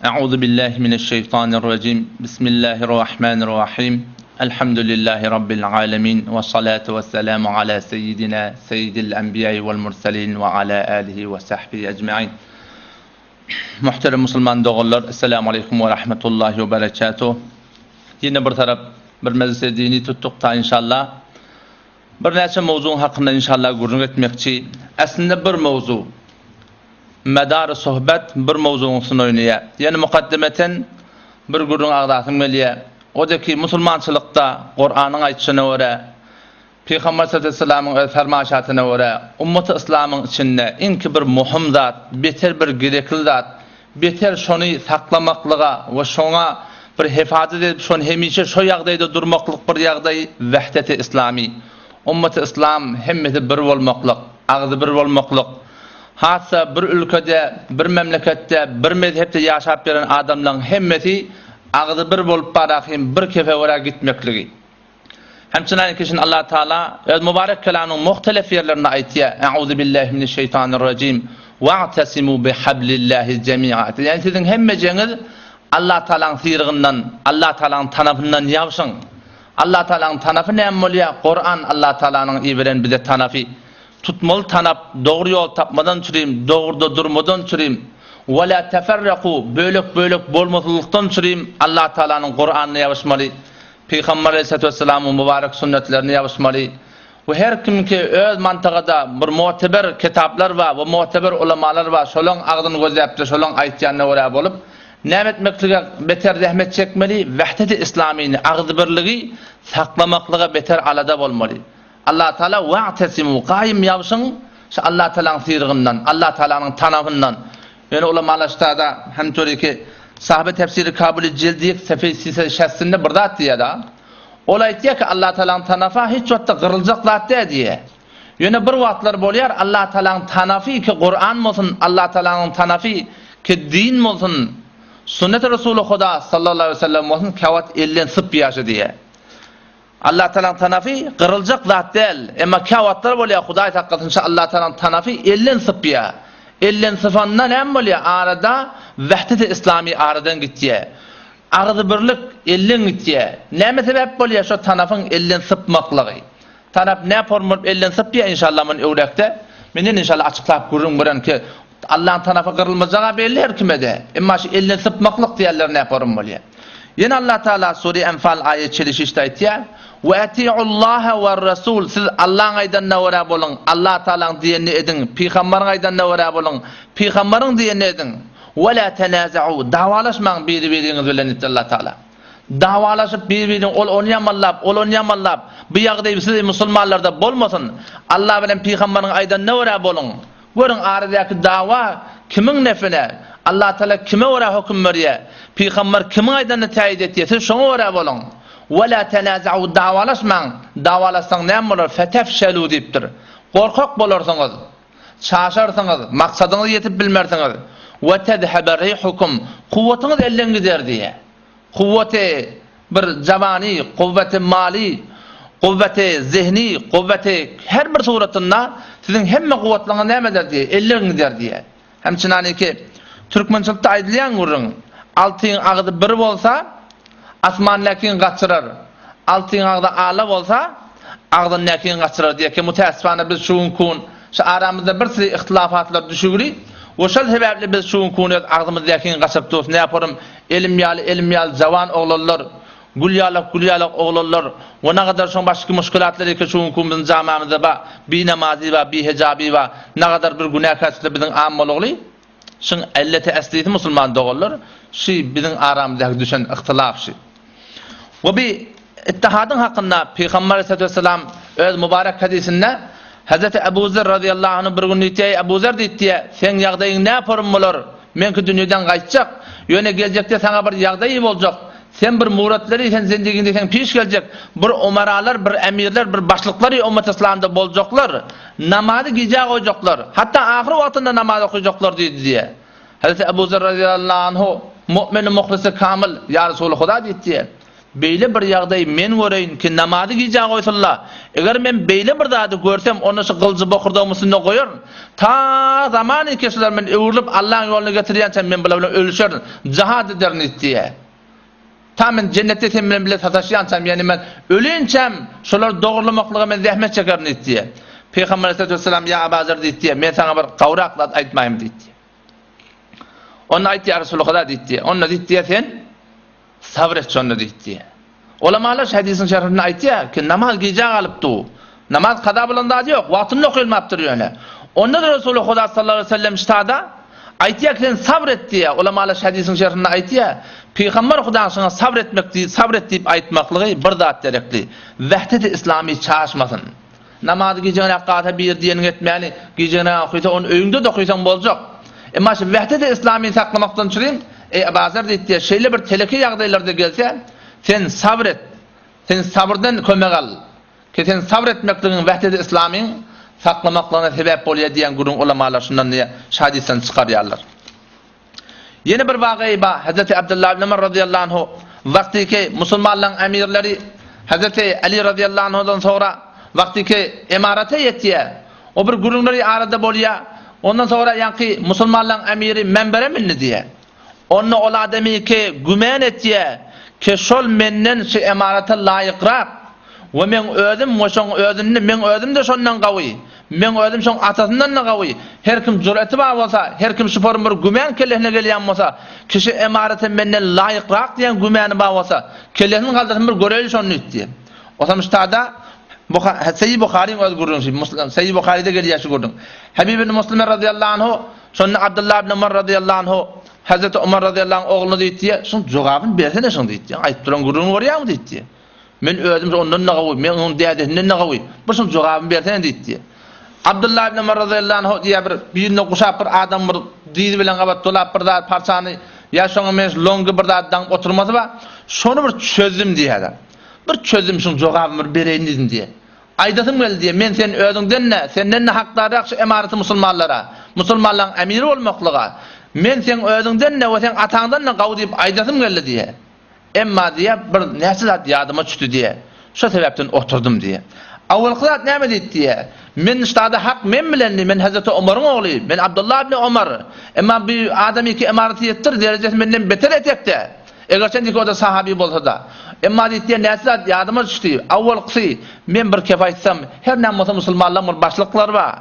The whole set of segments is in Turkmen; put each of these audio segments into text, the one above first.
Euzu billahi mineşşeýtanirrajim. Bismillahirrahmanirrahim. Elhamdülillahi rabbil alamin we salatu wesselamu ala seyyidina seyyidil enbiýa we'l murselin we ala alihi we sahbihi ecmaîn. Muhterem musulman doganlar, Esselamu aleýkum we rahmetullahi we berekatuh. Ýene bir tarap bir mejlisi dini tutduk ta inşallah. Birnäçe mowzugyň hakynda inşallah gürrüň etmekçi. Aslynda bir mowzuk. Medary sohbet bir mowzugyň üstünde oýnaýar. Ýöne mukaddemeten bir gürrüň agzasym gelýär. O-da ki, musulmançylykda Kuranyň aýdyşyna görä, Pygamber sallallahu öz fermaýşatyna görä, ummaty yslamyň içinde iňki bir muhim zat, beter bir gerekli zat, beter şony saklamaklyga we şoňa bir hefazat edip şony hemişe şo ýagdaýda durmaklyk bir ýagdaý wehdeti yslamy. Ummaty yslam hemmesi bir bolmaklyk, agzybir bolmaklyk. Hatda bir ülkede, bir memleketde, bir mezhepde ýaşap ýören adamlaryň hemmesi agzybir bolup barahym bir kefe görä gitmekligi. Hemçinany kişini Allah Taala öz mübarek kelamynyň muhtelef ýerlerinde aýtýar, Euzu billahi mineşşeýtanirrajim, Wa'tasimu bihablillahi jemi'a. Ýagny siziň hemmejeňiz Allah Taalanyň syrygyndan, Allah Taalanyň tanapyndan ýabşyň. Allah Taalanyň tanapy näme bolýar? Kuran Allah Taalanyň iberen bize tanapy. Tutmaly tanap, dogry ýol tapmadan çürim, dogruda durmadan çürim, Ve lâ teferrekû, bölek-bölek bolmasyzlykdan çürim, Allah Taalanyň Kuranyna ýabyşmaly, Pygamber aleyhissalatu vesselamyň mübarek sünnetlerine ýabyşmaly we her kimki öz mantygada bir muteber kitaplar bar we muteber ulamalar bar, şolaň agzyny gözläpdir, şolaň aýtýanyna görä bolup, näme etmeklige beter zähmet çekmeli, wehdeti islamyny, agzybirligi saklamaklyga beter alada bolmaly. Allah Taala wa'tesimu gaýym ýabşyň şu Allah Taalanyň syrygyndan, Allah Taalanyň tanapyndan. Ýöne ulamalar ştada hem töriki Sahabe tefsiri Kabuli jildi ýek sefe sise şästinde bir zat diýýär-da. Ol aýtýar ki Allah Taalanyň tanafa hiç wagtda gyryljak zat däl diýýär. Ýöne bir wagtlar bolýar Allah Taalanyň tanafy ki Kuran bolsun, Allah Taalanyň tanafy ki din bolsun, Sünnet Resuly Huda sallallahu aleyhi ve sellem bolsun käwagt elden sypýar şu diýýär. Allatagalaň tanafy gyryljak zat däl. Emma käwagtlar bolýar, Hudaý saklasyn, şo Allatagalaň tanafy elden sypýar. Elden sypanda näme bolýar? Arada wehdeti yslamy aradan gitýär. Agzybirlik elden gitýär. Näme sebäp bolýar şo tanafyň elden sypmaklygy? Tarap näporn bolup elden sypýa inşallah muny öwrekde. Menden inşallah açyklap gürrüň beren ki Allaň tarapy gyrylmajaga belli her kimede. Emma şu elden sypmaklyk diýenler näporn bolýa. Ýene Allah Taala sure Enfal aýat çelişişde aýtýar, Ve atiullaha we rasul siz Allaň aýdanyna görä boluň, Allah Taalaň diýenini ediň, pygambaryň aýdanyna görä boluň, pygambaryň diýenini ediň. Ve la tenaza'u dawalaşmaň biri-biriňiz bilen diýipdir Allah Taala. Dawalaşyp bir-birini ol ony ýamanlap, ol ony ýamanlap, bu ýagdaý siz musulmanlarda bolmasyn. Allah bilen pygambaryň aýdanyna görä boluň. Görüň aradaky dawa kimiň nefine? Allah Taala kime görä höküm berýär? Pygambar kimiň aýdanyny täýit etýär? Siz şoňa görä boluň. Ve la tenaza'u dawalaşmaň. Dawalaşsaň näme bolar? Fetefşelu diýipdir. Gorkak bolarsyňyz. Çaşarsyňyz, maksadyňyza ýetip bilmersiňiz. Ve tezhebe rihukum kuwwatyňyz elden gider diýýär. Kuwwaty bir jabany, kuwwaty maly, kuwwaty zehni, kuwwaty her bir suratynda siziň hemme kuwwatlaryňyz näme eder diýýär, elden gider diýýär. Hemçinaniki türkmençilikde aýdylýan gürrüň, Altyň agzy bir bolsa, asmandäkini gaçyrar, altyň agzy ala bolsa, agzyndäkini gaçyrar diýýär ki, mütäessifana biz şu günki gün şu aramyzda bir sürü ihtilafatlar düşügri we şol sebäpli biz şu günki gün öz agzymyzdäkini gaçyryp durus. Näporum elim ýaly elim ýaly jawan oglanlar, gül ýalak gül ýalak oglanlar we nagadar şoň başky muşkilatlar eke şu günki gün biziň jamamyzda ba, binamazy ba, bihejaby ba, nagadar bir günäkärçilikler biziň am bolugly. Şyň elleti eslisi musulman doganlar, şy biziň aramyzdaky düşen yhtylaf şy. We bi ittihadyň hakynda Pygamber aleyhissalatu vesselam öz mübarek hadysynda Hazreti Ebu Zer razyýallahu anhu bir gün diýdi, Eý Ebu Zer diýdi, seň ýagdaýyň näporun bolar? Meňki dünýeden gaýtjak. Ýöne geljekde saňa bir ýagdaý boljak. Sen bir muratlary sen zendigiňde sen piş geljek bir umaralar, bir emirler, bir başlyklary ummat yslamda boljaklar. Namazy gijä goýjaklar. Hatda ahyr wagtynda namaz okajaklar diýdi diýe. Hazreti Ebu Zer razyýallahu anhu mu'mini muhlysy kamyl, Ýa Resuly Huda diýdi diýe. Beýle bir ýagdaýy men göreýin ki namazy gijä goýsunla. Eger men beýle bir zady görsem, onda şu gylyjy bokurdagymyň üstünde goýaryn. Ta zamany ki şular men öwrülip Allaň ýoluna getirýänçäm men bular bilen ölüşerin, jihad ederin diýdi diýe. Ta men jennetde sen bilen bile sataşýançam, ýagny men ölinçäm şolary dogrulamaklyga men zähmet çekerin diýdi diýe. Pygamber aleyhissalatu vesselam ýa Aba Zer diýdi diýe, men saňa bir gowrak zat aýtmaýyn diýdi diýe. Onda aýt ýa Resuly Huda diýdi diýe. Onda diýdi diýe sen Sabyr et şonda diýdi. Ulamalar şu hadysyň şerhinde aýtýar ki, namaz gijä galypdy. Namaz kaza bolan zady ýok, wagtynda okylmapdyr ýöne. Onda-da Resuly Huda sallallahu aleýhi we sellem ştada aýtýar ki, sen sabyr et diýýär. Ulamalar şu hadysyň şerhinde aýtýar, Pygamber Hudaň şoňa sabyr etmek diýip, sabyr et diýip aýtmaklygy bir zat gerekli. Wähdeti islamy çaşmasyn. Namazy gijeňräk galsa bir diýeniňi etmäli, gijeňräk okysa ony öýüňde-de okysaň boljak. Emma şu wähdeti islamyny saklamakdan çürim, eý Abazer diýipdir, şeýle bir teleke ýagdaýlarda gelse, sen sabyr et, sen sabyrdan kömek al, ki sen sabyr etmekligiň wähdeti islamyň saklamaklygyna sebäp bolýar diýen gürrüň ulamalar şundan diýe şu hadysdan çykarýarlar. Ýene bir wagyýa bar, Hezreti Abdullah ibn Ömer razyýallahu anhu wagtyky musulmanlaryň emirleri Hezreti Ali razyýallahu anhudan soňra wagtyky emarata ýetýär. O bir gürrüňleri arada bolýar. Ondan soňra ýaňky musulmanlaryň emiri menbere mindi diýýär. Onda ol adamy ki güman etýär ki şol menden şu emarata laýykrak we meň özüm we şoň özünde meň özüm-de şondan gawy. Meň özüm şoň atasyndan-da gawy. Her kim jüreti bar bolsa, her kim şu form bir gümän kellesine gelýän bolsa, kişi emarete menden laýykrak diýen gümäni bar bolsa, kellesini galdyrsyn bir göreýli şony diýdi. Osam ştada Buha, Seýi Buharyň öz gürrüňi şu, Muslim, Seýi Buharyda gelýär şu gürrüň. Habib ibn Muslim razyýallahu anhu şonda Abdullah ibn Umar razyýallahu anhu Hazreti Umar razyýallahu anh ogluny diýdi, şuň jogabyny bersene şuň diýdi. Aýdyp duran gürrüňini görýäňmi diýdi. Men özüm ondan-da gawy, men onuň dädesinden-de gawy. Bir şuň jogabyny bersene diýdi. Abdullah ibn Omar razyýallahu anhu diýýär bir birine guşap bir adam bir dyzy bilen gabat dolap bir zat parçany ýa şoňa meňzeş longy bir zat daňyp oturmasy bar. Şony bir çözdüm diýýär. Bir çözdüm şuň jogabyny bir bereýin diýdim diýýär. Aýdasym geldi diýýär. Men sen özüňden-de, senden-de hakdarrak şu emaraty musulmanlara, musulmanlaryň emiri bolmaklyga. Men seň özüňden-de we seň ataňdan-da gawy diýip aýdasym geldi diýýär. Emma diýýär, bir näçe zat ýadyma düşdi diýýär. Şo sebäpden oturdym diýýär. Awalky zat näme diýdi diýýär. Men ştada hak men bilendi, men Hezreti Omaryň ogly, men Abdullah ibn Omar. Emma bu adam iki emaraty ýetdir, derejesi menden beter etekde. Eger sen diýip o-da sahaby bolsa-da. Emma diýdi, diýen näçe zat ýadyma düşdi. Awwalkysy, men bir kep aýtsam, her näme bolsa musulmanlaryň bir başlyklary bar.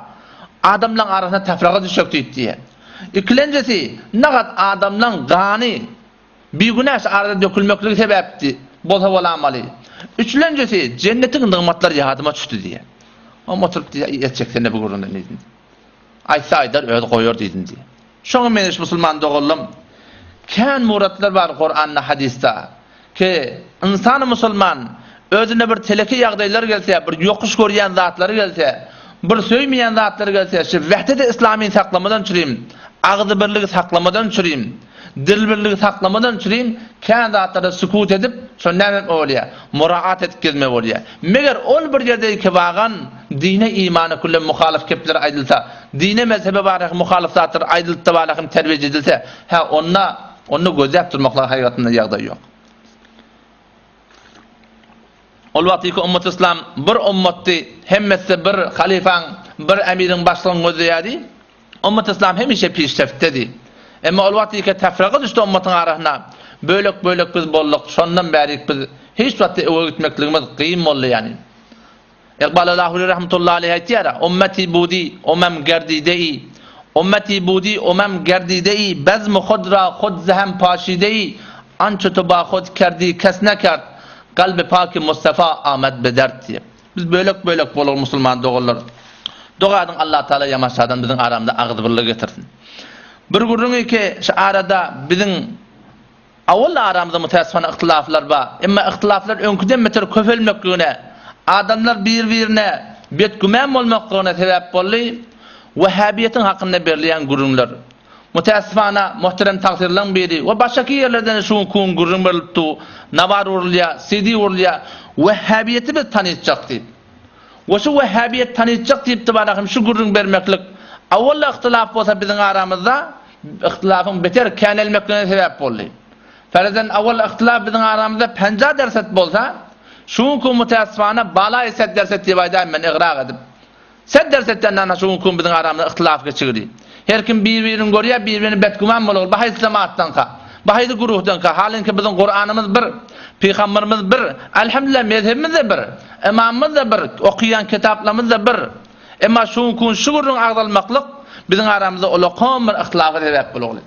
Adamlaryň arasynda tafraga düşjek diýdi diýen. Ikilenjisi, nagat adamlaryň gany bigünä şu arada dökülmekligi sebäpdi bolsa bolamaly. Üçlenjisi, jennetiň nygmatlary ýadyma düşdi diýen. Oňa oturyp diýýär, etjek sen-de bu gürrüňden diýdim. Aýtsa aýdar, özi goýar diýdim diýýär. Şoňa meňzeş musulman doganlarym, kän muratlar bar Kuranda, hadysda, ki, ynsan musulman özüne bir teleke ýagdaýlar gelse, bir ýokuş görýän zatlary gelse, bir söýmeýän zatlary gelse, şu wehdeti islamyny saklamadan çürim, agzybirligi saklamadan çürim, dil birligi saklamadan çürim, kän zatlarda sükut edip, şony näme etme bolýar? Muraat edip gezme bolýar. Meger ol bir ýerde ikibagan dine imana külle muhalyf kepler aýdylsa, dine mezhebe baradaky muhalyf zatlar aýdylypda baradaky terbiýe edilse, hä onda onda gözläp durmaklyga haýbatynda ýagdaý ýok. Ol wagtky ummat yslam bir ummatdy, hemmesi bir halyfaň, bir emiriň başlygyny gözleýärdi. Ummat yslam hemişe pişreftdedi. Emma ol wagtky tefraka düşdi ummatyň arasyna. Bölek-bölek biz bolduk, şondan bärik biz hiç wagtda öňe gitmekligimiz kyn boldy ýani. Iqbal Lahuri rahmetullahi aleyh aýtýar, Ummeti budi, umem gerdidei. Ummeti budi, umem gerdidei, bezm hud ra hud zehem paşidei, ançe tu ba hud kerdi kes nekerd, kalbi paki Mustafa amed be dert diýip. Biz bölek-bölek bolar musulman doganlar. Doga ediň Allah Taala ýamaşadan biziň aramyza agzybirlik getirsin. Bir gürrüňi ki, şu arada biziň Awal aramyzda mütäessifana yhtylaflar bar. Emma yhtylaflar öňküden beter köpelmekligine, adamlar bir-birine betgümän bolmaklygyna sebäp boldy. Wehhabiýetiň hakynda berilýän gürrüňler. Mütäessifana muhterem tagsyrlaryň biri we başgaky ýerlerden-de şu günki gün gürrüň berilip dur, nawar urulýar, CD urulýar, Wehhabiýeti biz tanytjak diýip. We şu wehhabiýeti tanytjak diýip-de barahym şu gürrüň bermeklik awal-da yhtylaf bolsa biziň aramyzda, Yhtylafyň beter känelmekligine sebäp boldy. Farazan awal yhtylaf biziň aramyzda penja derset bolsa, şu günki mütäessifana balaýy set derset diýip aýdaýyn men ygrak edip. Set dersetden nana şu günki biziň aramyzda yhtylaf geçigdi. Her kim bir-birini görýär, bir-birine betgüman bolur. Bu haýsy jemaatdanka? Bu haýsy guruhdanka? Halynki biziň Kuranymyz bir, Pygamberimiz bir, elhamdülillah mezhebimiz-de bir, ymamymyz-da bir, okaýan kitaplarymyz-da bir. Emma şu günki gün şu gürrüň agzalmaklyk biziň aramyzda ulakan bir yhtylafa sebäp bolugly.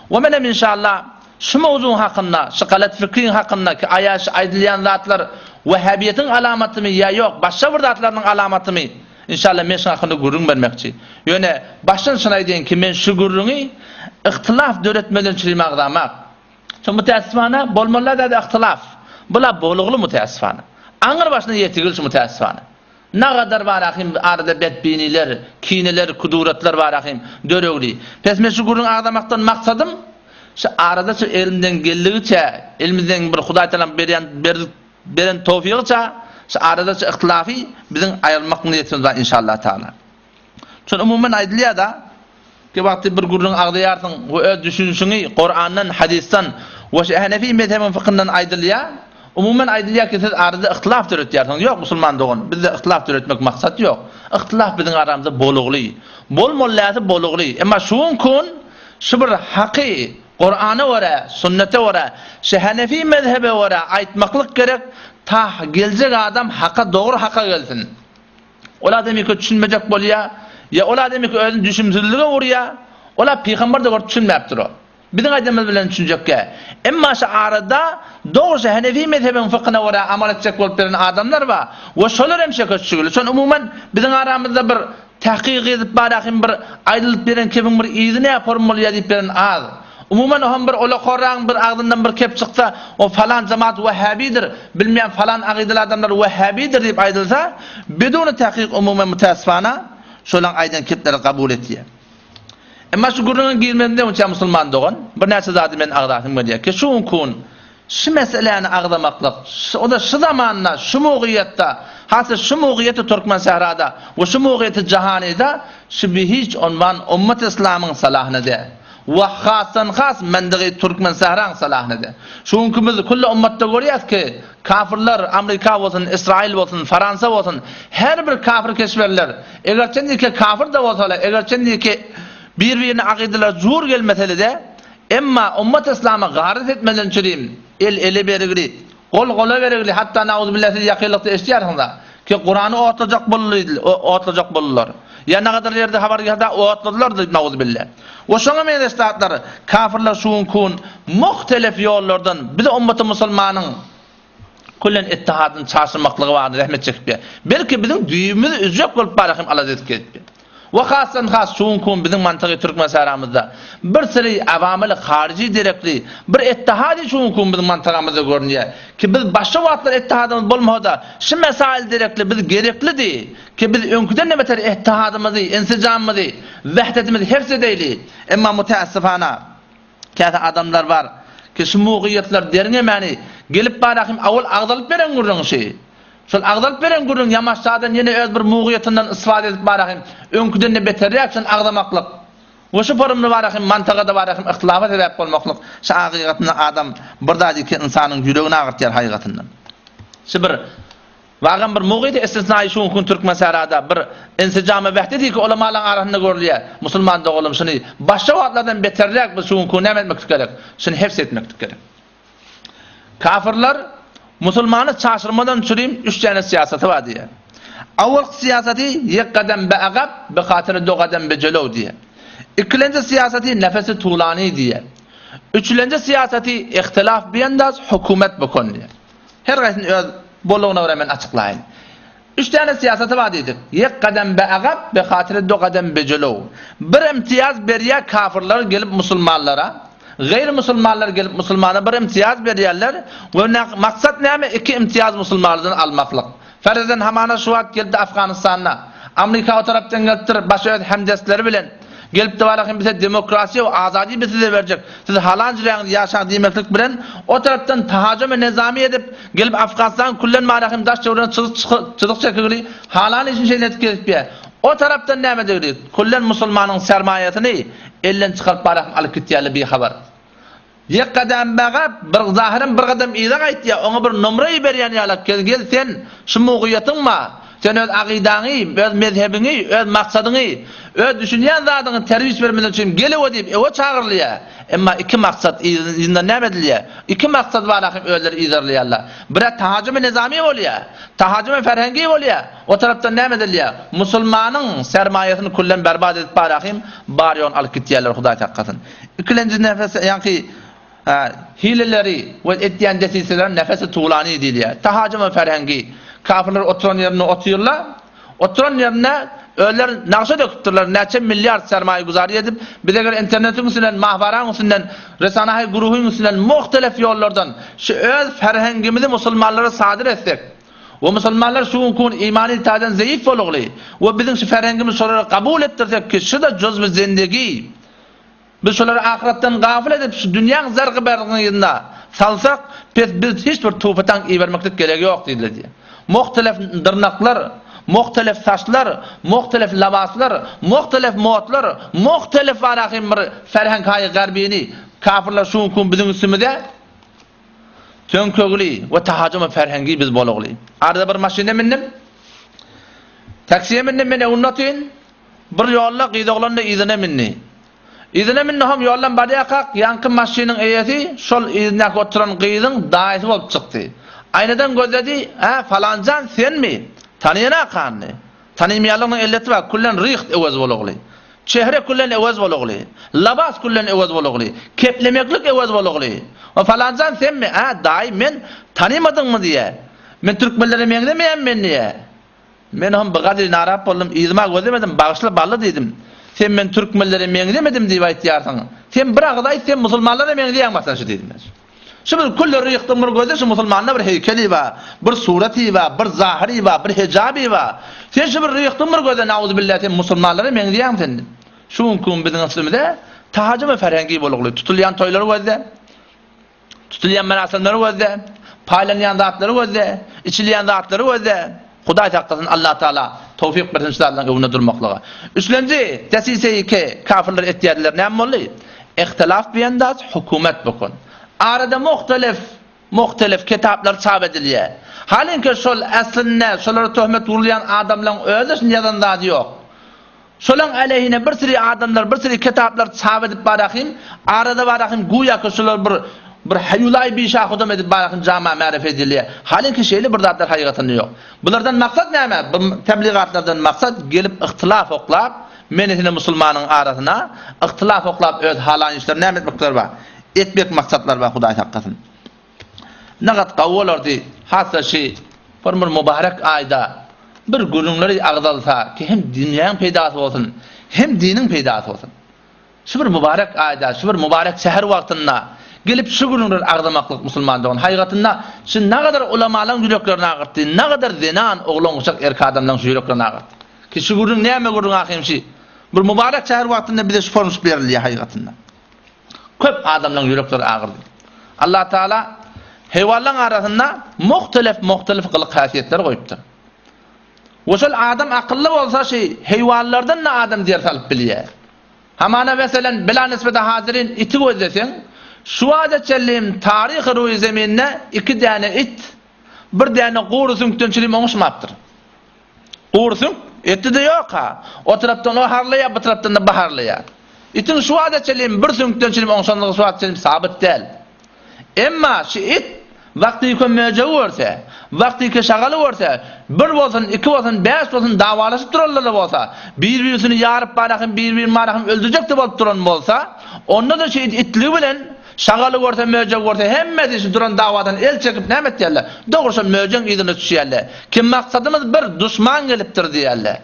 We menem inşallah şu mowzugyň hakynda, şu galat fikriň hakynda ki aýa şu aýdylýan zatlar wehhabiýetiň alamatymy ýa ýok başga bir zatlarynyň alamatymy inşallah men şuň hakynda gürrüň bermekçi. Ýöne başdan şuny aýdaýyn ki men şu gürrüňi yhtylaf döretmeden çürim agzamak. Şu mütäessifana bolmalyda zat yhtylaf. Bula bolugly mütäessifana. Aňyr başyna ýetigil şu mütäessifana. Nagadar bar ahym arada betbiniler, kineler, kuduratlar bar ahym döregli. Pes men şu gürrüňi agzamakdan maksadym şu arada şu elimden geldigiçe, elimizden bir Hudaý Tagalam berýän beren towfygyça şu arada şu yhtylafy biziň aýyrmak niýetimiz bar inşallah taala. Şol umuman aýdylýar-da, ki wagty bir gürrüň agzaýarsyň we öz düşünişiňi Kurandan, hadysdan we şu Hanefi mezhebiň fykyndan aýdylýar. Umuman aýdylýar ki, siz arada yhtylaf döretýärsiňiz. Ýok, musulman dogan, bizde yhtylaf döretmek maksat ýok. Yhtylaf biziň aramyzda bolugly. Bolmaly dälse bolugly. Emma şu gün şu bir haky Kurana görä, sünnete görä, şu Hanefi mezhebe görä aýtmaklyk gerek, ta geljek adam haka dogry haka gelsin. Ol adam ýeke düşünmejek bolýar, ýa ol adam ýeke özüni düşümsizlige urýar, ol-a pygamber-de görüp düşünmäpdir o. Biziň aýdanymyz bilen düşünjekkä. Emma şu arada dogry şu Hanefi mezhebiň fykhyna görä amal etjek bolup ýören adamlar bar we şolar hem şeke düşügili. Şony umuman biziň aramyzda bir tahkyk edip barahym bir aýdylyp beren kebiň bir yzy näform bolýar diýip beren az. Umuman oham bir olakorragyň bir agzyndan bir kep çyksa, o falan jemaat wehhabidir, bilmeýän falan agydaly adamlar wehhabidir diýip aýdylsa, biduni tahkyk umuman mütäessifana şolaň aýdan kepleri kabul etýär. Emma şu gürrüňe girmezimden öňçä musulman dogan, birnäçe zady men agzasym gelýär ki, şu günki gün şu meseläni agzamaklyk, o-da şu zamanda, şu mugyýetde, has-da şu mugyýeti Türkmensährada we şu mugyýeti jahanyda şu bihiç unwan ummat yslamyň salahyna däl. We hasdan has mendygy Türkmensähraň salahyna däl. Şu günki biz külli ummatda görýäs ki, kafirler, Amrika bolsun, Israil bolsun, Faransa bolsun, her bir kafir keşwerler, egerçendiki kafir-de bolsalar, egerçendiki bir-birine akydalar jur gelmeseli-de, Emma ummat yslama garyt etmeden çürim, el ele berigli. Gol gola beregli, hatda nauzubilla siz ýakynlykda eşidýärsiňiz-a, ki Kurany otlajak boldy, otlajak boldular. Ýa nagadyr ýerde habar geldi, otladylar diýip nauzubilla. We şoňa meňzeş zatlar kafirler şu günki gün muhtelef ýollardan bizi ummaty musulmanyň küllen ittihadyny çaşyrmaklygy barada zähmet çekip belki biziň düýbümizi üzjek bolup bara hem alada edip gezip. We hasdan has şu günki gün biziň mantygy türkmen säramyzda bir seri awamyly haryjy derekli bir ittihady şu günki gün biziň mantagamyzda görünýär ki biz başga wagtlar ittihadymyz bolmasa-da şu mesail derekli biz gereklidi ki biz öňküden-de beter ittihadymyzy, insijamymyzy, wehdetimizi hifz edeýli. Emma mütäessifana käte adamlar bar ki şu mugyýetler derňemäni gelip barahym awal agzalyp beren gürrüň şi. Şol agzalyp beren gürrüň ýamaşjadan ýene öz bir mugyýetinden istifade edip barahym öňküden-de beterräk şony agzamaklyk we şu forumda barahym mantagada barahym yhtylafa sebäp bolmaklyk şu hakygatynda adam bir zat iki ynsanyň ýüregini agyrtýar haýygatyndan. Şu bir Wagam bir mugyt istisnaýy şu günki gün Türkmensährada bir insijam we wehdeti ki ulamalaryň arasynda görülýär. Musulman doganlarym şuny başga wagtlardan beterräk biz şu günki gün näme etmeklik gerek? Şuny hefz etmeklik gerek. Kafirler musulmany çaşyrmadan çürim üç däne syýasaty bar diýýär. Awalky syýasaty ýek gadam be agap be hatyry do gadam be jelow diýýär. Ikilenji syýasaty nefesi tulany diýýär. Üçlenji syýasaty ihtilaf biendaz hukumet bukun diýýär. Her haýsyny öz bollugyna görä men açyklaýyn. Üç däne syýasaty bar diýdik. Ýek gadam be agap, be hatyry do gadam be jelow. Bir imtiýaz berýär kafirler gelip musulmanlara, gaýry musulmanlar gelip musulmana bir imtiýaz berýärler we maksat näme iki imtiýaz musulmanlardan almaklyk. Farazan hamana şu wagt gelipdi Afganystanda. Amrika o tarapdan gelipdir baş öz hemdestleri bilen. Gelipdi barahym bize demokrasiýa we azady biz size berjek. Siz halan jüreňiz ýaşaň diýmeklik bilen o tarapdan tahajum we nezami edip gelip Afganystanyň küllen barahym daş töweregine çyzyk çyzyk çekigli halan işini şeýle edip gezipýär. O tarapdan näme degli küllen musulmanyň sermaýasyny elden çykaryp barahym alyp gitýärler bihabar. Ýek gadam baga, bir zahyran bir gadam yza gaýtýar, oňa bir nomra iberýän ýalak, gel, gel sen, şu mugyýatyň ba, sen öz agydaňy, öz mezhebiňi, öz maksadyňy, öz düşünýän zadyňy terwiç bermeden üçin gel öe diýip öe çagyrylýar. Emma iki maksat yzyndan näme edilýär? Iki maksat bar ahym özleri yzarlaýarlar. Birä tahajümi nezami bolýar, tahajümi ferhengi bolýar. O tarapdan näme edilýär? Musulmanyň sermaýasyny küllen berbat edip bar ahym, bar ýoguny alyp gitýärler Hudaý saklasyn. Ikilenji nefes, ýaňky hileleri we etýän desiseleri nefesi tulani diýilýär. Tahajum we ferhengi. Kafirler oturan ýerinde otyrlar. Oturan ýerinde özleri nagşa döküpdirler. Näçe milliard sermaýa güzary edip, biz eger internetiň üstünden, mahwaraň üstünden, resanahy guruhyň üstünden muhtelef ýollardan şu öz ferhengimizi musulmanlara sadyr etsek we musulmanlar şu günki gün imany taýdan zeýif bolugly we biziň şu ferhengimizi şolara kabul etdirsek ki şu-da juzwy zindigi Biz şolary ahyretden gafyl edip, şu dünýäň zargy-bergyna salsak, pes biz hiç bir tupy-taňk ibermeklik geregi ýok diýdiler diýýär. Muhtelef dyrnaklar, muhtelef saçlar, muhtelef labaslar, muhtelef modlar, muhtelef barahym bir ferhenghaýy garbini kafirler şu günki gün biziň üstümize töňkegli we tahajum ferhengi biz bolugly. Arada bir maşyna mindim. Taksiýe mindim men öňünde otyryn. Bir ýolda gyz oglan-da yzyna mindi. Yzyna mindi hom ýoldan barýarkak, ýaňky maşynyň eýesi şol yzyndaky oturan gyzyň daýysy bolup çykdy. Aýnadan gözledi, Hä, falanjan senmi? Tanaýan-a-kandy. Tanymaýanlygynyň elleti bar, küllen ryht öwez bolugly. Çehre küllen öwez bolugly. Labas küllen öwez bolugly. Keplemeklik öwez bolugly. O falanjan senmi? Hä, daýy, men, tanymadyňmy diýýä. Men türkmenlere meňzemeýän men diýýä. Men hem bigadyr narap boldum, yzyma gözlemedim, bagyşla bally diýdim. Sen men türkmenlere meňzemedim diýip aýtýarsyň. Sen bir agyz aýt, sen musulmanlara meňzeýäň masalan şu diýdim men. Şu bir külli ryhdyň bir gözi şu musulmanda bir heýkeli bar, bir suraty bar, bir zahyry bar, bir hejaby bar. Sen şu bir ryhdyň bir gözi nauzubilla sen musulmanlara meňzeýäň sen. Şu günki gün biziň üstümize tahajum we ferhengi bolugly tutulýan toýlary gözle. Tutulýan merasimleri gözle, paýlanýan zatlary gözle, içilýän zatlary gözle. Hudaý saklasyn Allah Taala towfyk bersin şu zatlaryň öňünde durmaklyga. Üçlenji, desiseýi ki kafirler etýärdiler näme boldy? Ihtilaf biendaz hukumet bukun. Arada muhtelif muhtelif kitaplar çap edilýär. Halinki şol aslynda şolara töhmet urulýan adamlaryň özi şuny ýazan zady ýok. Şolaň äleyhine bir süri adamlar, bir süri kitaplar çap edip barahym, arada barahym güýäki şular bir. bir haýulaý bişahudam edip barakyn jama märef edilýär. Halinki şeýle bir zatlar haýygatynda ýok. Bulardan maksat näme? Bu tebligatlardan maksat gelip yhtylaf oklap, menesine musulmanyň arasyna yhtylaf oklap öz halan işlerini näme etmekleri bar? Etmek maksatlary bar Hudaý saklasyn. Nagat gawy bolardy, hassa şi bir bir mübarek aýda bir gürrüňleri agzalsa ki hem dünýäň peýdasy bolsun, hem diniň peýdasy bolsun. Şu bir mübarek aýda, şu bir mübarek säher wagtynda gelip şu gürrüňleri agzamaklyk musulman dogan haýgatynda şu nagadar ulamalaryň ýüreklerini agyrtdy, nagadar zenan, oglan-uşak, erkek adamlaryň şu ýüreklerini agyrtdy. Ki şu gürrüň näme gürrüň ahym şi bir mübarek säher wagtynda bize şu formuş berilýär haýgatynda. Köp adamlaryň ýürekleri agyrdy. Allah Taala heýwanlaryň arasynda muhtelif-muhtelif gylyk-häsiýetleri goýupdyr. We şol adam akylly bolsa şi heýwanlardan-da adam ders alyp bilýär. Hamana meselen bila nisbete hazirin iti gözleseň, şu wagta çenli taryhy ruýy zeminde iki däne it bir däne gury süňkden çilim oňuşmapdyr. Gury süňk etde-de ýok-ha. O tarapdan o harlaýar, bu tarapdan-da bu harlaýar. Itiň şu wagta çenli bir süňkden çilim oňşanlygy şu wagta çenli sabyt däl. Emma şu it wagtyky möjegi görse, wagtyky şagaly görse, bir bolsun, iki bolsun, bäş bolsun dawalaşyp duranlar-da bolsa, bir-birisini ýaryp barahym, bir-birini barahym öldürjek-de bolup duran bolsa, onda-da şu it itligi bilen şagaly görse, möjegi görse, hemmesi şu duran dawadan el çekip näme etýärler? Dogry şol möjegiň yzyna düşýärler. Ki maksadymyz bir, duşman gelipdir diýýärler.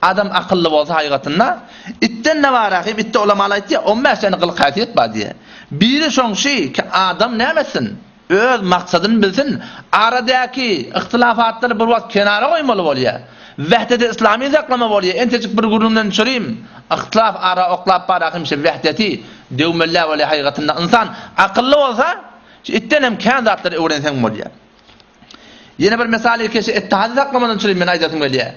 Adam akylly bolsa haýgatynda, itden ne bar ahim, itde ulamalar aýtýar, on bäş sany gylyk-häsiýet bar diýýär. Biri şoň şy ki adam näme etsin, öz maksadyny bilsin, aradäki yhtylafatlary bir wagt kenara goýmaly bolýar. Wehdeti yslamy saklama bolýar, entejik bir gürrüňden düşerim, yhtylaf ara oklap bar ahim şy wehdeti döwmeli bolýar haýgatynda. Ynsan akylly bolsa, şu itden hem kän zatlary öwrenseň bolýar. Ýene bir mysaly keşi ittihady saklamadan çüri men aýdasym gelýär.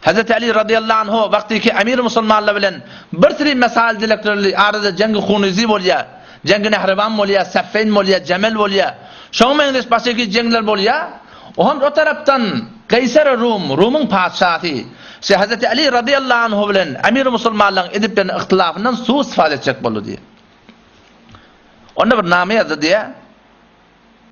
Hazreti Ali radiyallahu anhu wagtyky emir musulmanlar bilen bir sürü mesail dileklerli arada jengi Hunizi bolýar, jengi Nehrewan bolýar, Seffeýn bolýar, Jemel bolýar. Şoňa meňzeş başga jeňler bolýar. Ohan o tarapdan Keýser Rum, Rumuň patyşasy, şe Hazreti Ali radiyallahu anhu bilen emir musulmanlaryň edip beren yhtylafyndan su-istifade etjek boldy diýär. Onda bir name ýazdy diýär.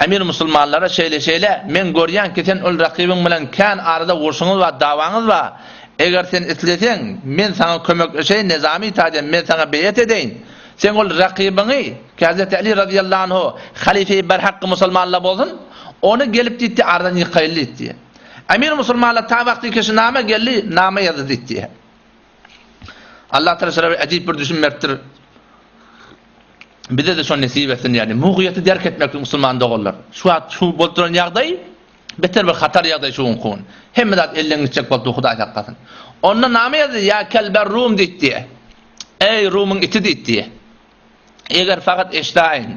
Emir musulmanlara şeýle-şeýle, men görýän ki sen ol rakybyň bilen kän arada urşuňyz bar, dawaňyz bar. Eger sen isleseň, men saňa kömekleşeýin, nezami taýdan men saňa beýet edeýin. Sen ol rakybyňy, ki Hazreti Ali razyýallahu anhu halyfeýi berhakky musulmanlar bolsun, ony gelip diýdi, aradan ýykaýly diýdi. Emir musulmanlar ta wagty ki şu name geldi, name ýazdy diýdi. Allah Taala şeýle bir äjip bir düşüm beripdir. Bize-de şony nesip etsin ýagny mugyýeti derk etmeklik musulman doganlar. Şu wagt şu bolup duran ýagdaý beter bir hatar ýagdaý şu günki gün. Hemme zat elden gitjek bolup dur Hudaý saklasyn. Onda name ýazdy ýa kelber rum diýdi. Eý Rumyň iti diýdi. Eger fakat eşdaýyn.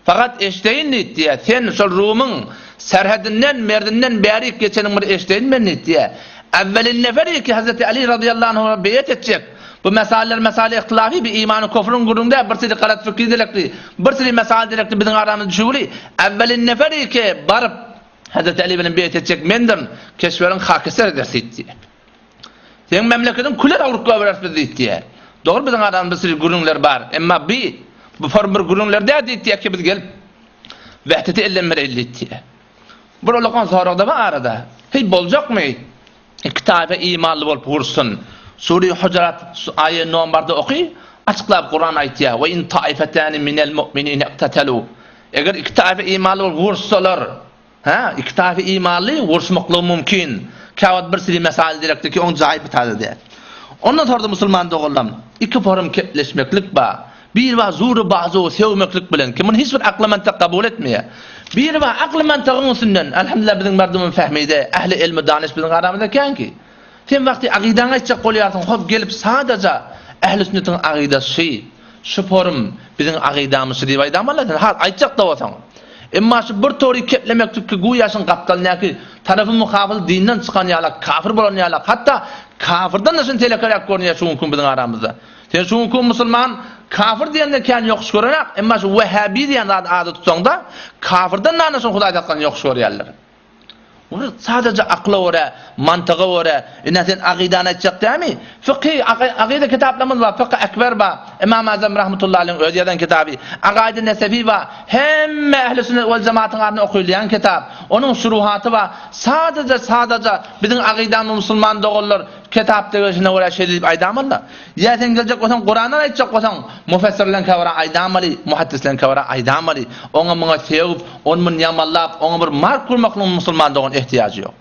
Fakat eşdeýin diýdi. Sen şol Rumyň serhedinden, merdinden bärik geçeniň bir eşdeýin men diýdi. Evvelin neferi ki Hazreti Ali radıyallahu anh'a beýet etjek. Bu mesaleler mesale ihtilafi bir imany kufrun gürrüň däl, bir sili galat fikri dilekli, bir sili mesale dilekli biziň aramyzda düşüwli. Evvelin neferi ki baryp Hazreti Ali bilen beýet etjek mendirin, keşweriň hakeser eder diýdi. Seň memleketiň küle sowrup goýbereris biz diýip diýýär. Dogry biziň aramyzda bir sürü gürrüňler bar. Emma bi bu form bir gürrüňler däl diýip diýýär ki biz gelip Wehdeti elden bereýli diýip diýýär. Bir ulakan sorag-da bar arada. Heý boljakmy? Iki taýfa imanly bolup gursun. Sure Hujurat aýa nombarda oky, açyklap Kuran aýtýar, Ve in taifetani minel mu'minine iqtatalu. Eger iki taýfa imanly bolup gursalar, Hä, iki taýfa imanly uruşmaklygy mümkin. Käwagt bir sili mesail gerekdi ki, oň jaýy pitaly däl. Ondan sordy musulman doganlam, iki forum kepleşmeklik ba. Biri bar zury bazu sögmeklik bilen ki, muny hiç bir akly mantyk kabul etmeýär. Biri bar akly mantygyň üstünden, elhamdülillah biziň merdumym fehmide, ähli ilmi danyş biziň aramyzda kän ki. Sen wagty agydaňy aýtjak bolýarsyň, hop gelip sadaja ähli sünnetiň agydasy şy, şu forum biziň agydamyz şy diýip aýdamala sen, has aýtjak-da bolsaň. Emma şu bir tory keplemeklik ki güýä şuň gapdalyndaky tarapy mukabyl dinden çykan ýalak, kafir bolan ýalak, hatda kafirden-de şuny telekeräk görünýär şu günki biziň aramyzda. Sen şu günki musulman kafir diýende kän ýokuş görenak, emma şu wehhabi diýen zady ada tutsaňda, kafirden-de ana şuny Hudaý saklasyn ýokuş görýärler. Bir sadaja akyla görä, mantyga görä, ine sen akydany aýtjak dämi? Fykhy, akyda kitaplarymyz bar, Fykhy Ekber bar, Ymam Azam rahmetullahi aleýhiň özi ýazan kitaby, Akaýdy Nesefi bar, hemme ähli sünnet wal jemaatyň arasynda okylýan kitap, onuň şuruhaty bar. Sadaja, sadaja biziň akydamyz musulman doganlar kitapda gelşine görä şeýle diýip aýdamalyda. Ýa sen geljek bolsaň Kurandan aýtjak bolsaň, mufessirleňkä görä aýdamaly, muhaddisleňkä görä aýdamaly. Oňa muňa sögüp, ony muny ýamanlap, oňa bir mark urmaklygyň musulman dogan ehtiýajy ýok.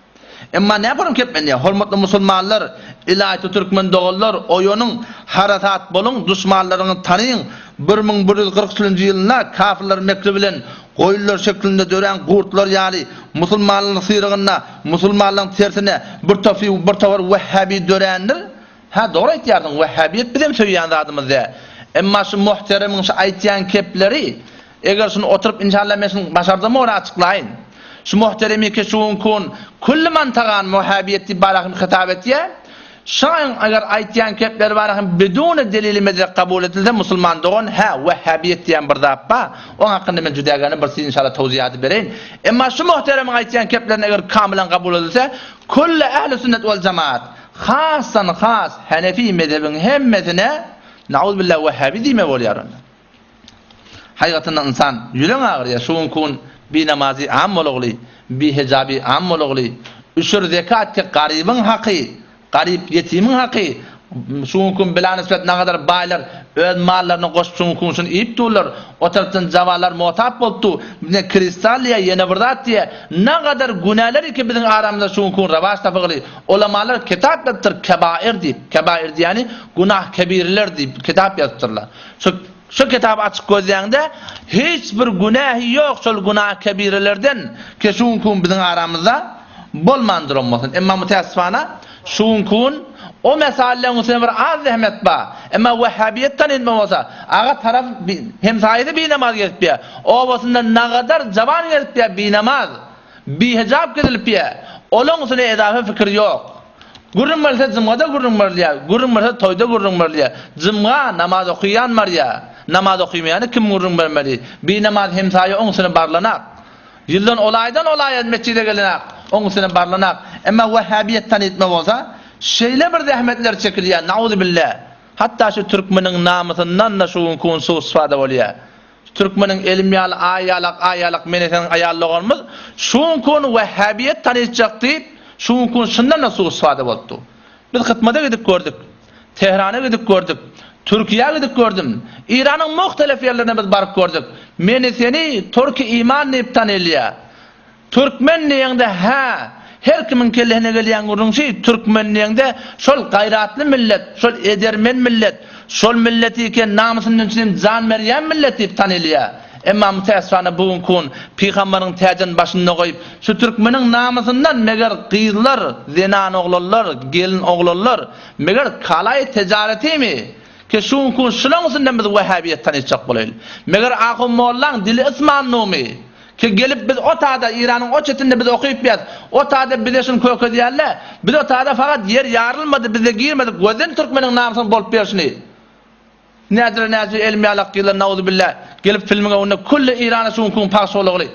Emma näme bolan kep mende, hormatly musulmanlar, ylaýta türkmen doganlar, oýanyň, harasat boluň, duşmanlaryňyzy tanyň, 1143-nji ýylynda kafirler mekri bilen goýunlar şeklinde dörän gurtlar ýaly musulmanlaryň syrygynda musulmanlaryň tersine bir tofy bir towar wehhabi dörändir. Hä dogry aýtýarsyň wehhabiýet bizem söýýän zadymyz dä. Emma şu muhteremiň şu aýtýan kepleri eger şuny oturyp inşallah men şuny başardygyma görä açyklaýyn. Şu muhteremiki şu günki gün külli mantagan wehhabiýet diýip bara hem hitap etýä. Şaň eger aýtýan kepleri bara hem biduni delili medrek kabul edilse musulman dogan hä wehhabiýet diýen bir zat ba. Oň hakynda men jüdägäne bir siz inşallah towziýaty bereýin. Emma şu muhteremiň aýtýan keplerini eger kamylan kabul edilse külli ehli sünnet wal jemaat Hasdan has Hanefi mezhebiň hemmesine nauzbillah wehhabi diýme bolýar onda. Haýgatynda ynsan ýüreň agyrýar şu günki gün binamazy am bolagly, bihejaby am bolagly, üşür zekat ki garybyň haky, garyp ýetimiň haky, şu günki gün bila nisbet nagadar baýlar öz mallaryny goşup şu günki gün şuny iýip durlar, o tarapdan jawanlar motap bolup dur, ne kristal diýýär ýene bir zat diýýär, nagadar günäler ki biziň aramyzda şu günki gün rawaç tapygyly, Ulamalar kitap ýazypdyr Kebair diýip. Kebair diýýäni günah kebirler diýip kitap ýazypdyrlar. Şu şu kitaby açyp gözläňde hiç bir günähi ýok şol günah kebirelerden ki şu günki gün biziň aramyzda bolman duran bolsun. Emma mütäessifana şu günki gün o mesallaryň üstüne bir az zähmet bar. Emma wehhabiýet tanynma bolsa aga taraf hemsaýasy binamaz gezipýär. Obasynda nagadar jawan gezipýär binamaz. Bihejap gezilipýä. Olaň üstüne edafa pikir ýok. Gürrüň berilse jymgada gürrüň berilýär, gürrüň berilse toýda gürrüň berilýär. Jymga namaz okyýan barýar. Namaz okymaýany kim gürrüň bermeli? Binamaz hemsaýa oň üstüne barlanak. Ýyldan ol aýdan ol aýa metjide gelenak, oň üstüne barlanak. Emma wehhabiýet tanytma bolsa, şeýle bir zähmetler çekilýär, nauzubilla. Hatda şu türkmeniň namysyndan-da şu günki gün suw-istifada bolýar. Türkmeniň elim ýaly aý ýalak aý ýalak meni seniň aýal doganymyz şuňkun wehhabiýet tanytjak diýip şuňkun şundan-da suw-istifada bolupdy. Biz hytmada gidip gördük. Tehrana gidip gördük. Türkiýä gidip gördüm. Iranyň muhtelef ýerlerine biz baryp gördük. Meni seni türki iman diýip tanylýar. Türkmen diýeňde hä, her kimiň kellesine gelýän gürrüň şi, türkmen diýeňde şol gaýratly millet, şol edermen millet, şol milleti eken namysyndan üçin jan berýän millet diýip tanylýar. Emma mütäessifana bu günki gün pygambaryň täjini başynda goýup, şu türkmeniň namysyndan meger gyzlar, zenan oglanlar, gelin oglanlar, meger kalaý tejaretimi? Ki şu günki gün şulaň üstünden biz wehhabiýet tanytjak bolaýly. Meger ahun mollaň dili ysmanlymy? Ki gelip biz o tada Iranyň o çetinde biz okypýas. O tada bize şuny kökezýärle. Biz o tada fakat ýer ýarylmady bizde girmedik gözden türkmeniň namysyny bolup berşini. Nädire nädire elim ýalak gyzlar nauzubilla gelip filmiň öňünde külli Irana şu günki gün pagş bolagly.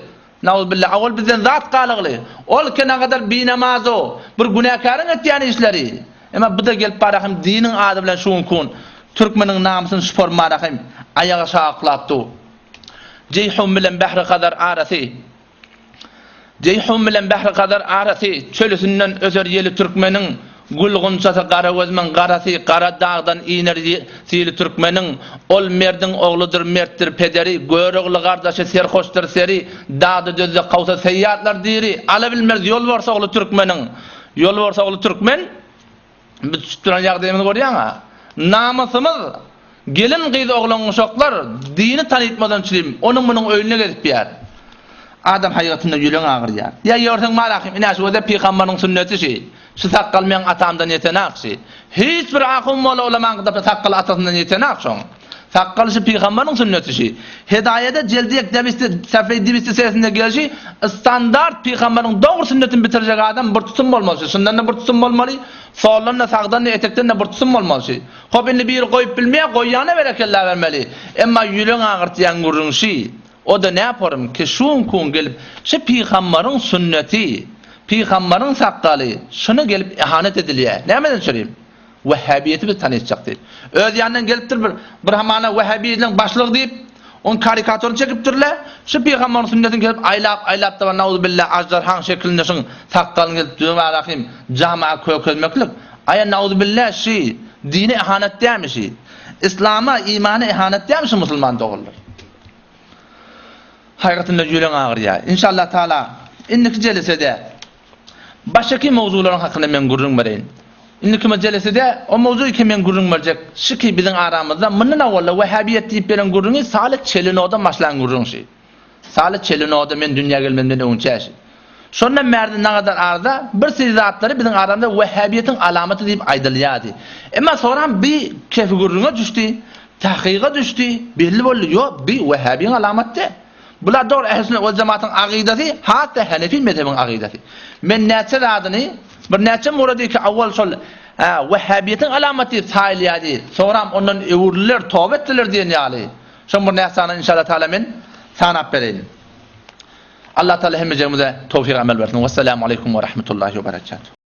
Nauzubilla a ol bizden zat galagly. Ol ke nagadar binamazo bir günäkäriň etýän işleri. Emma bu-da gelip barahym diniň ady bilen şu günki gün türkmeniň namysyny şupormarahym aýaga şaklap dur. Jeýhun bilen Bähri-Hazar arasy Jeýhun bilen Bähri-Hazar arasy, Çölüsinden öser ýeli türkmeniň, Gül gunçasy Garagözümiň garasy, Gara dagdan iner sili türkmeniň. Ol merdiň ogludyr, mertdir pederi, Görogly gardaşy serhoşdyr seri, Dagda-düzde kowsa seýýatlar diri, Alabilmez ýolbars ogly türkmeniň. Ýolbars ogly türkmen. Biz düşüp duran ýagdaýymyzy görýäň-ä. Namysymyz, gelin-gyz oglan-uşaklar dini tanytmadan çürim, onuň-munuň öýünde gezip ýör. Adam haýgatynda ýüregiň agyrýar. Ýa ýörseň malahym, ine şu göze pygambaryň sünneti şi. Şu sakgal meň atamdan ýetenak şi. Hiç bir ahun molla ulamaňkyda sakgal atasyndan ýetenak şoň. Sakgal şi pygambaryň sünneti şi. Hedaýede jeldi ýek debisti sefeý dibisti sesinde gelşi standart pygambaryň dogry sünnetini bitirjek adam bir tutum bolmaly şi. Şundan-da bir tutum bolmaly, soldan-da, sagdan-da, etekden-de bir tutum bolmaly şi. Hop indi biri goýup bilmeýär, goýýana berekella bermeli. Emma ýüregiň agyrtýan gürrüň şi. O-da näporym ki şuň-kuň gelip şi pygambaryň sünneti. Pygambaryň sakgaly şuna gelip ihanet edilýär. Nämeden çöreyim? Wehhabiýeti biz tanyşjak diýip. Öz ýanyndan gelipdir bir, bir hamana wehhabiýetleň başlygy diýip, oň karikaturyny çekipdirler. Şu pygambaryň sünnetini gelip aýlap, aýlap da nauzubilla aždarhaň şekilinde şuň sakgalyny gelip döwärahim jama kökezmeklik. Aýa nauzubilla şi dine ihanet dämi şi? Islama, imana ihanet dämi şu musulman doganlar? Haýratynda ýüreň agyrýar. Inşallah taala indiki jelesede başaki mowzularyň hakynda men gürrüň bereýin. Indiki jelesede o mowzugy ki men gürrüň berjek şi ki biziň aramyzda mundan owalla wehhabiýet diýip beren gürrüňi saly çelinodan başlan gürrüň şi. Saly çelinoda men dünýä gelmezimden öňçä şi. Şondan bärde nagadar arada bir seri zatlary biziň aramyzda wehhabiýetiň alamaty diýip aýdylýardy. Emma soňram bi kefi gürrüňe düşdi, tahkyga düşdi, belli boldy, ýok, bi wehhabiň alamaty däl. Bular dogry ähli sünnet wal jematyň agydasy, has-da hanefi mezhebiň agydasy. Men näçe zadyny, bir näçe murady ki awwal şol wehhabiýetiň alamaty diýip saýylýardy, soňram ondan öwrüldiler, toba etdiler diýen ýaly. Şoň bir näçe sanyny inşallah taala men sanap bereýin. Allah Taala hemmejegimize towfyk amel bersin. Wessalamu aleýkum we rahmetullahi we berekatuh.